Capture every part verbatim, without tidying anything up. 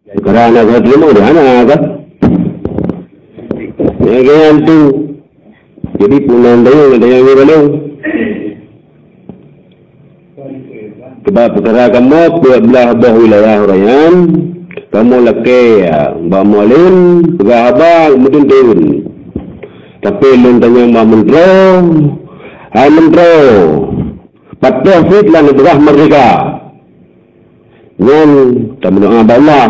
Karena saya terima dia anak kan. Ya, kan tu. Jadi, punan dayung, dayung ni balong. Sebab peukara kamoe peuet blaih boh wilayah raya nyan, kamoe lakée, ya, bak Mualem, peugah haba meuteun-teun. Tapi lôn tanyong bak Meuntroe, hai Meuntroe, pat poh cit lam neupeugah meurdehka. Nyan tameudoá bak Allah.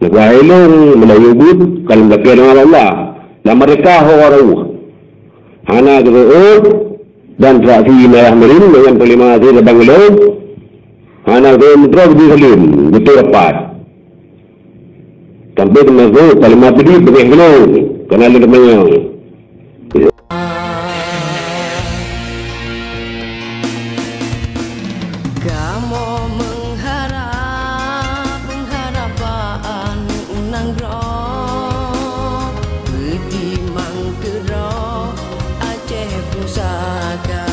Neupeugah ilôn meulayeue buet ka lôn lakée doá bak Allah. Lam meurdehka ho reuôh. Hana geuseuôt dan saksi Nayah Merin deungon panglima asai Sabang Gelo. Hana geuseuôt Meuntroe geubri saleuem, beutôi rapat. Sampoe teumasok panglima Pidie beungéh Gelo, kana lôn teumanyong. Kamoe meuharap, meuharap bak aneuk nanggroe, beutimang keudroe Aceh Pusaka.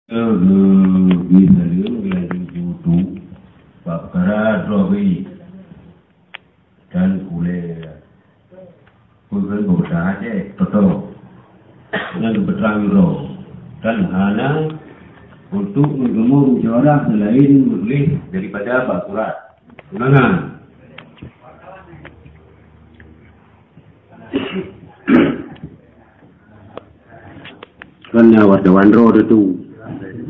Laju budu bak peukara droe bri dan ulée peue kheun peumeusaha Aceh, toto. Nyan geupeutrang uroe, dan hana untuk meuteumé musyawarah seulaén meutuléh daripada bak surat undangan. Kon na wartawan droe teuh tu.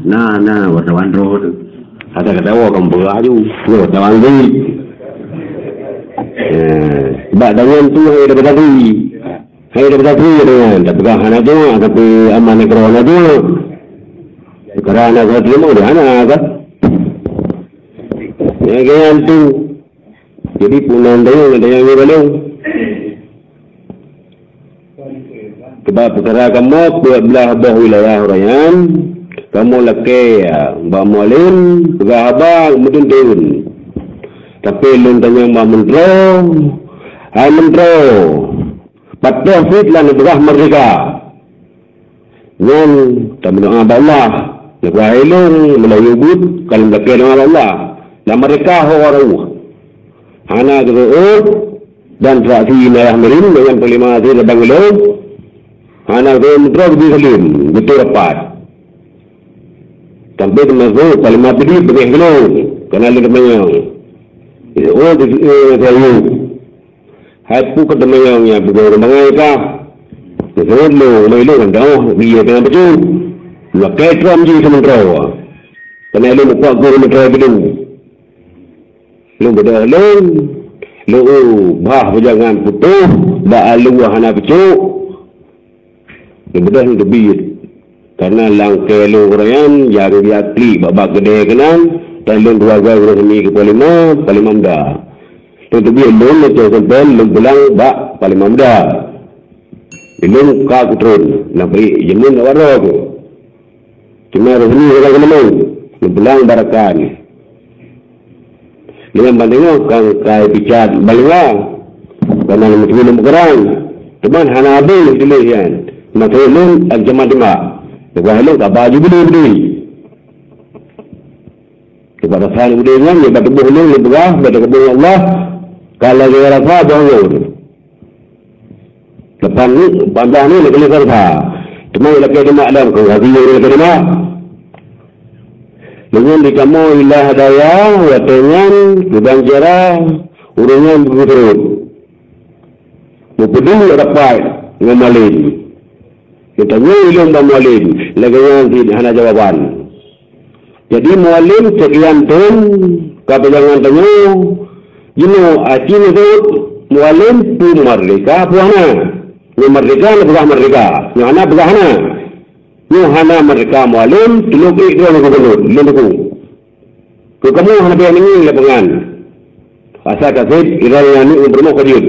Na, na wartawan droe teuh. Kata-kata awak kan beurah ju. Nyoe wartawan tu. Eh, bak dangan tu hai daripada tu. Hai daripada tu dangan. Tapi kan hana jawab, tapi aman negara hana jawab. Sekarang anak saya terima dia anak kan. Ya, kan tu. Jadi, punan dayung, dayung ni balong. Sebab peukara kamoe peuet blaih boh wilayah raya nyan, kamoe lakée, ya, bak Mualem, peugah haba meuteun-teun. Tapi lôn tanyong bak Meuntroe, hai Meuntroe, pat poh cit lam neupeugah meurdehka. Nyan tameudoá bak Allah. Neupeugah ilôn meulayeue buet ka lôn lakée doá bak Allah. Lam meurdehka ho reuôh. Hana geuseuôt dan saksi Nayah Merin deungon panglima asai Sabang Gelo. Hana geuseuôt Meuntroe geubri saleuem, beutôi rapat. Sampoe teumasok panglima Pidie beungéh Gelo, kana lôn teumanyong. Geuseuôt, geuseuôt, geuseuôt. Hai peue keu teumanyong nyang peugah ureueng bangai kah? Geuseuôt lôn, meunyoe lôn kan teuh, biyeu teungoh bacut. Lakée trom jih keu Meuntroe. Keuneuk lôn mupok keu Meuntroe Bideu. Lôn beudôh lôn, lôn bah peujangan putôh, bak alue hana peucok. Lôn beudôh lôn teubiet. Kareuna lam kée lôn keurayan, nyang geujak klik bak-bak keudè keunan, dan lôn dua goe ureueng sami keu panglima, panglima muda. Lôn teubiet lôn, lôn cok sampén, lôn pulang bak panglima muda. Di lôn ka kutron, lam peuék jeumeuet awak droe tu. Teuma roh nyoe ureueng keuneumang, lôn pulang bak rakan. Lôn ban teungoh ka kai picat balinga, ban na meuteumé lôn meukeurang. Teuma hana habéh tuléh nyan. Maté lôn ancaman teumbak. Leubeh lôn ka ba ju beudé-beudé. Teuma rasa beudé nyan, nibak tuboh lôn, lôn peugah, bak teukeubong Allah, ka lagèe rasa boh lôn. Lapan ni, lapan blah ni lagèe lôn rasa. Teuma lakèe teumbak lom, kon hati lôn lakèe teumbak. Meunyoe di kamoe ilah daya, watèe nyan, keuban cara, ureueng nyan beugeuturot. Meupeudong rapat ngon Mualem. Geutanyoe ilôn bak Mualem, lagèe nyan cit hana jawaban. Jadi Mualem sekian thon ka peujangan tanyoe, jinoe aci neuseuôt Mualem peue meurdehka peue hana. Nyoe meurdehka neupeugah meurdehka, nyoe hana peugah hana. Nyoe hana meurdehka Mualem, tulông ék droeneuh gubunur, lôn dukong. Keu kamoe hana payah neungieng lapangan. Asai ka sép, iran nyan aneuk nyang peurumoh ka jeuet.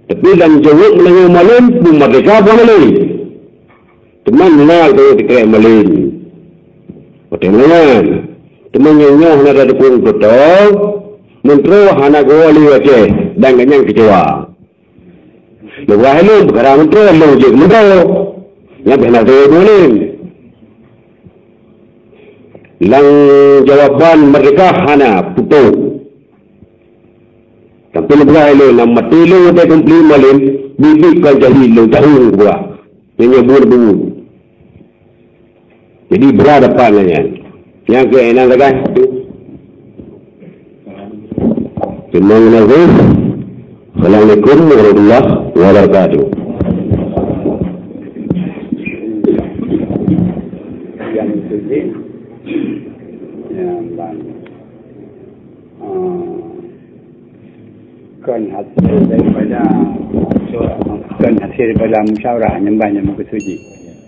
Tapi lam jaweueb meunyoe Mualem, peue meurdehka peue hana lé. Teuma na geutanyoe teukrek Mualem. Watèe nyan, teuma nyoe nyoe hana tadukong keu tô, meuntroe hana geuwoe lé Aceh dan gobnyan keucewa. Leubeh lôn peukara meuntroe, lôn jeuet meuntroe. Nyan pih na teuh Mualem. Lam jawaban meurdeka hana putôh. Tapi leubeh ilôn nyang maté lôn watée kumpli malém, biet-biet kon jadi lôn tahun keubah. Nyoe nyoe buet buet. Jadi bra dapat nyan. Nyang keu enam lagée. Terima kasih. Assalamualaikum warahmatullahi wabarakatuh. Kon hasil daripada, kon hasil daripada musyawarah nyembah nyang meukeusudi.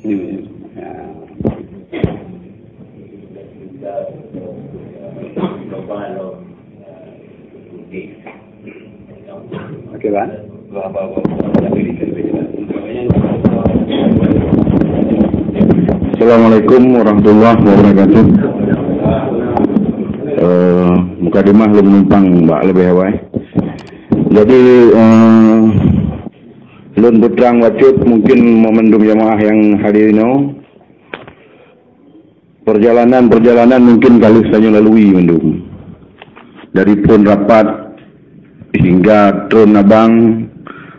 Hmm. Ya. Oke, Bang. Assalamualaikum warahmatullahi wabarakatuh. Eh, mukadimah lôn menumpang bak leubeh awai. Jadi, eh, lôn peutrang bacut mungkin mandum jamaah nyang hadir inoe. Perjalanan-perjalanan mungkin ka lheueh tanyoe lalui mandum. Dari phon rapat hingga tron abang,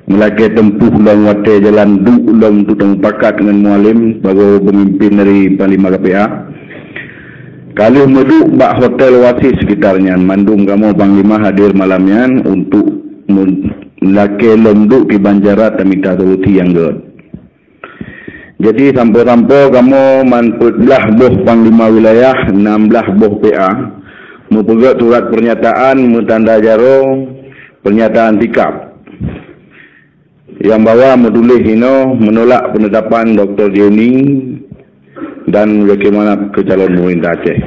meulakée teumpuh lom watée jalan duek lom untuk tamupakat ngon Mualem sibagoe peumimpin dari Panglima K P A. Ka lheueh meuduek bak Hotel Oasis sekitar nyan, mandum kamoe Panglima hadir malam nyan untuk meulakée lom duek kiban jarat tamita solusi nyang gét. Jadi, sampoe-sampoe kamoe man peuet blaih boh panglima wilayah, nam blaih boh P A, meupeugét surat pernyataan meutanda jaroe pernyataan sikap nyang bahwa meutuléh inoe meunolak peunetapan Doktor Joni dan Muzakir Manaf keu calon pemerintah Aceh.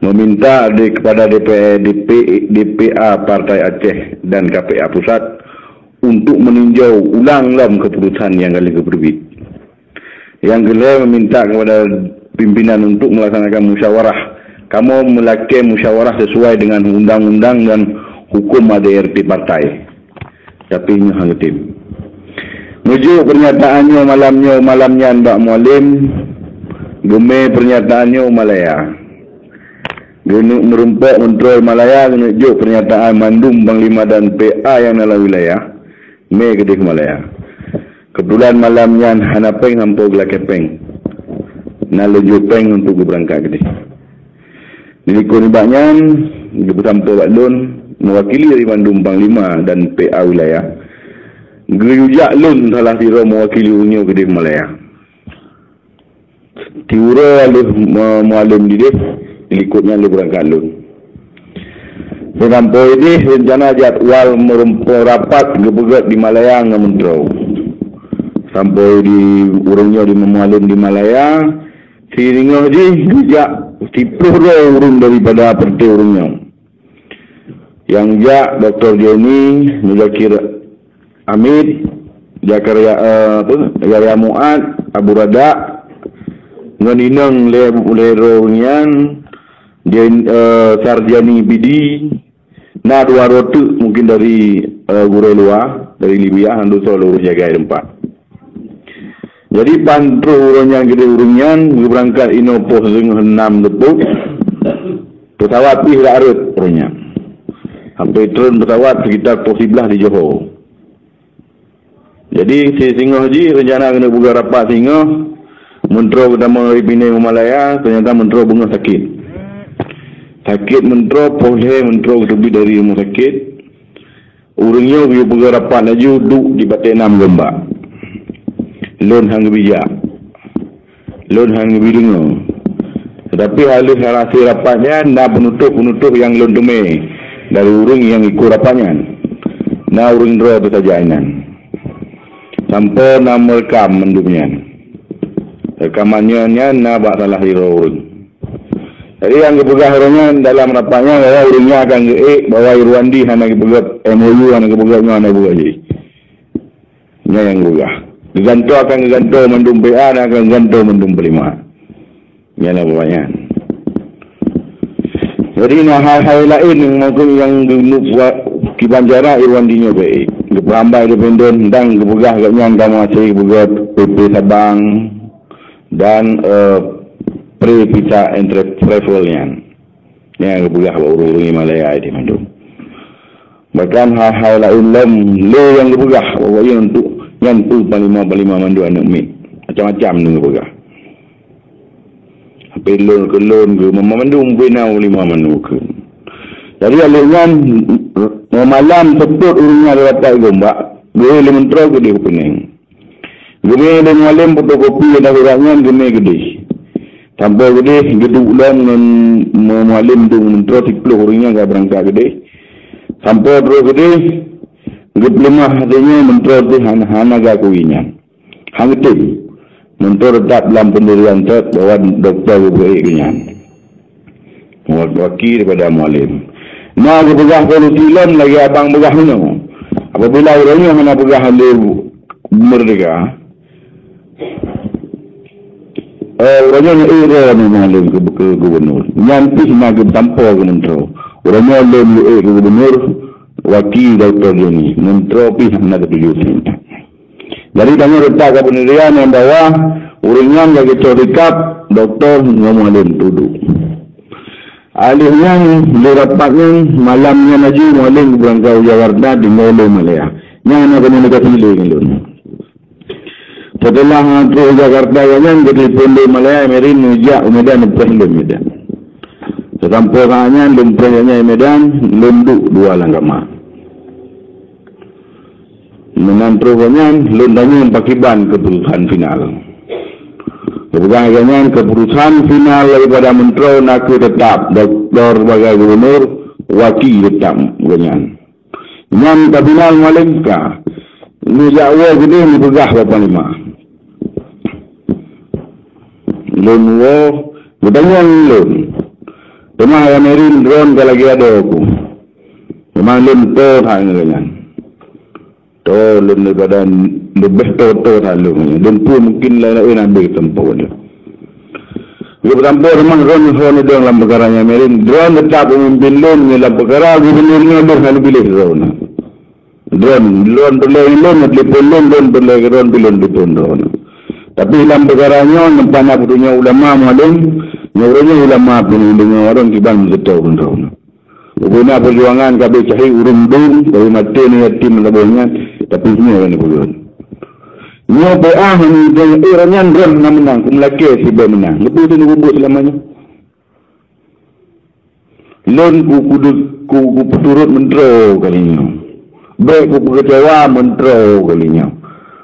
Meminta di, kepada D P, D P, D P A Partai Aceh dan K P A Pusat untuk meninjau ulang lom keputusan nyang ka lheueh geuteubiet. Nyang keulhée, meminta kepada pimpinan untuk melaksanakan musyawarah. Kamoe meulakée musyawarah sesuai dengan undang-undang dan hukum A D R T partai. Tapi nyoe hana tem. Meujok pernyataan nyoe malam nyoe, malam nyan bak Mualem, geumé pernyataan nyoe Malaya. Geuneuk meurumpok meuntroe Malaya, geuneuk jok pernyataan mandum panglima dan P A nyang na lam wilayah, mé keudeh Malaya. Keubeutulan malam nyan hana péng sampoe geulakée péng. Na lôn jok péng untuk geubeurangkat keudeh. Dilikot nibak nyan, geupeusampoe bak lôn, meuwakili dari mandum panglima dan P A wilayah. Geuyue jak lôn salah sidroe meuwakili ureuëng nyoe keudeh Malaya. Tiuroe lheueh me-, Mualem dideh, dilikot nyan lheueh beurangkat lôn. Sampoe ideh reuncana jadwal meurumpok rapat geupeugét di Malaya ngon meuntroe. Sampoe di ureuëng nyoe di Mualem di Malaya, siringoh jih geujak siplôh droe ureuëng daripada partai ureuëng nyoe. Nyang jak Doktor Joni, Muzakir Hamid, Zakaria, eh, apa, Zakaria Mu'ad, Abu Radak, ngon inong lé, lé droe nyan, Jen-, eh, Sarjani Bidi, na dua droe teuk mungkin dari, eh, gurée luwa, dari Libya, han dusoe lôn jagai teumpat. Jadi, ban troh uroe nyan keudeh ureuëng nyan geubeurangkat inoe poh singoh nam teupeu, pesawat pih dak rhot uroe nyan. Sampoe tron pesawat sekitar poh siblaih di Johor. Jadi, si singoh jih rencana keuneuk peugah rapat singoh, meuntroe geutamong dari Pineng u Malaya, teunyata meuntroe beungoh sakét. Sakét meuntroe, poh lhée meuntroe geuteubiet dari rumoh sakét. Ureuëng nyoe geuyue peugah rapat laju duek di batée nam gombak. Lôn han geubijak. Lôn han geubri deungoe. Teutapi hana lheueh hase rapat nyan na peunutôh-peunutôh nyang lôn teumé dari ureuëng nyang ikot rapat nyan. Na ureuëng droe teuh saja inan. Sampoe na meureukam mandum nyan. Reukaman nyoe nyan na bak salah sidroe ureuëng. Jadi nyang geupeugah ureuëng nyan dalam rapat nyan bahwa ureuëng nyan akan geuék bahwa Irwandi hana geupeugah M O U, hana geupeugah nyoe, hana geupeugah jih. Nyan nyang geupeugah. Geugantoe akan geugantoe mandum P A dan akan geugantoe mandum panglima. Nyan lah buet nyan. Jadi na hai-hai laén nyang mungken nyang geuneuk buet kiban jarak Irwandi nyoe baik. Geupeuhambai independen dan geupeugah gobnyan ka meuhase geupeugah P P Sabang dan, eh, Pré Pita Entre-, Travel nyan. Nyan geupeugah bak ureuëng-ureuëng Malaya di mandum. Bahkan hai-hai laén lom lé nyang geupeugah, bahwa nyan tu, nyan tu panglima-panglima mandum aneuëk miet. Macam-macam nyang geupeugah. Tapi lôn keu lôn geuh mandum bina panglima mandum keu. Jadi alèh nyan, malam seupôt ureuëng nyan rapat gombak, geuhôi lé meuntroe keudéh u Peneng. Geumé lé Mualem fotokopi dan surat nyan geumé keudéh. Sampoe keudéh geuduek lom ngon Mu-, Mualem dum meuntroe siploh ureuëng nyan ka beurangkat keudéh. Sampoe troh keudéh geupeuleumah hati nyoe meuntroe teuh hana, hana geuakui nyan. Han geutem. Meuntroe teutap lam peundirian teuk bahwa dokto geubri keu nyan. Wa-, waki daripada Mualem. Na geupeugah solusi lom lagée abang peugah meunoe. Apabila uroe nyoe hana peugah lé meurdeka, eh, uroe nyoe neuék droeneuh Mualem keu, keu gubunur. Nyan pih na geutampo keu meuntroe. Uroe nyoe lôn neuék keu gubunur, waki dokto Joni. Meuntroe pih hana geutuju. Jadi tanyoe reutak keu peundirian nyang bahwa ureuëng nyan ka geucok sikap dokto ngon Mualem tuduek. Alèh nyan lé rapat nyan malam nyan laju Mualem geubeurangkat u Jakarta tinggai lé Malaya. Nyan na komunikasi lé ngon lôn. Seuteulah troh u Jakarta nyan geutelepon lé Malaya Merin neujak u Medan neupreh lôn Medan. Seusampoe saát nyan lôn preh nyan u Medan, lôn duek dua lam kama. Meunan troh nyan lôn tanyong pakriban keuputusan final. Geupeugah lagée nyan keuputusan final daripada meuntroe nakeuh teutap dokto sibagai gubunur, waki teutap geuh nyan. Nyan ka final Mualem ka. Neujak woe keudéh neupeugah bak panglima. Lôn woe, geutanyong lôn. Teuma ya Merin droen ka lagée adoe ku. Memang lôn toe that ngon nyan. Toe lôn daripada leubeh toe-toe that lôn. Lôn peue mungkin laén-laén habéh teumpo lôn. Geupeutampo teuma droen ho neudong lam peukara nyan Merin. Droen teutap peumimpin lôn nyoe lam peukara gubunur nyoe lôn hana piléh droen. Droen, droen peureulée lôn, telepon lôn, lôn peureulée droen, pi lôn telepon droen. Tapi lam peukara nyoe, teumpat na peutunyok ulama Mualem, nyoe ureuëng nyoe ulama pih deungoe droen kiban meuseutôt droen. Ubena peujuangan ka beucahi ureuëng dum, tapi maté ni yatim saboh nyan, tapi nyoe nyang peugah. Nyoe P A hana deungoe, eh, ureuëng nyan droen na meunang, ku meulakée sibée meunang. Leubeh tu neububuet seulama nyoe. Lôn ku, ku, ku, ku peuturot meuntroe kali nyoe. Bék ku peukeucewa meuntroe kali nyoe.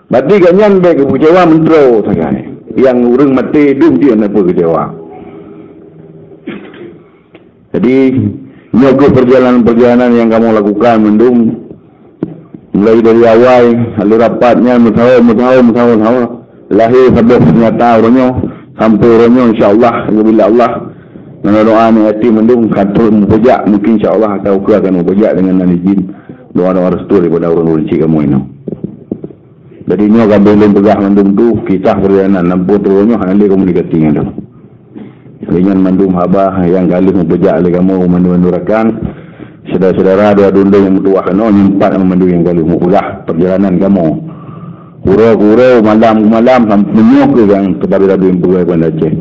Berarti gobnyan bék ku peukeucewa meuntroe sagai. Nyang ureuëng maté dum jeuet na peukeucewa. Jadi, nyoe kheueh peurjalanan-peurjalanan nyang kamoe lakukan mandum. Mulai dari awai, lé rapat nyan meusaho, meusaho, meusaho, meusaho. Lahé saboh peunyata uroe nyoe, sampoe uroe nyoe, insya Allah, bila Allah. Ngon doa aneuk yatim mandum ka trok meupeujak, mungkin insya Allah akan ukeue akan meupeujak dengan nan izin doa-doa restu daripada ureuëng-ureuëng cik kamoe nyoe. Jadi nyoe ka lôn peugah mandum tu, kisah peurjalanan, sampoe uroe nyoe hana lé komunikasi ngon droen. Lé nyan mandum haba nyang ka lheueh meupeujak lé kamoe mandum-mandum rakan, syedara-syedara dua dundong nyang meutuwah keunoe nyoe pat mandum nyang ka lheueh meupeugah peurjalanan kamoe. Uroe keu uroe, malam keu malam, sampoe nyoe keuh nyang teubaru-baru nyang peugah Banda Aceh.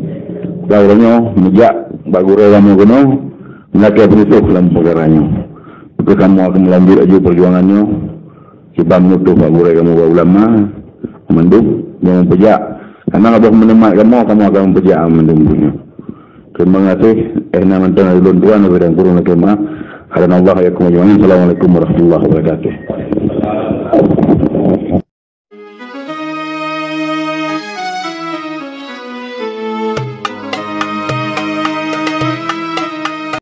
Ka uroe nyoe meujak bak gurée kamoe keunoe, meulakée peunutôh lam peukara nyoe. Keu kamoe akan meulanjut laju peurjuangan nyoe. Kiban meunutôh bak gurée kamoe bak ulama, mandum nyang meupeujak. Karena Allah meuneumat kamoe, kamoe akan meupeujak mandum bunoe. Terima kasih. Eh, na mantong lôn tuan, lebih dan kurang lagi maaf. Hadanallahu wa iyyakum ajma'in. Assalamualaikum warahmatullahi wabarakatuh.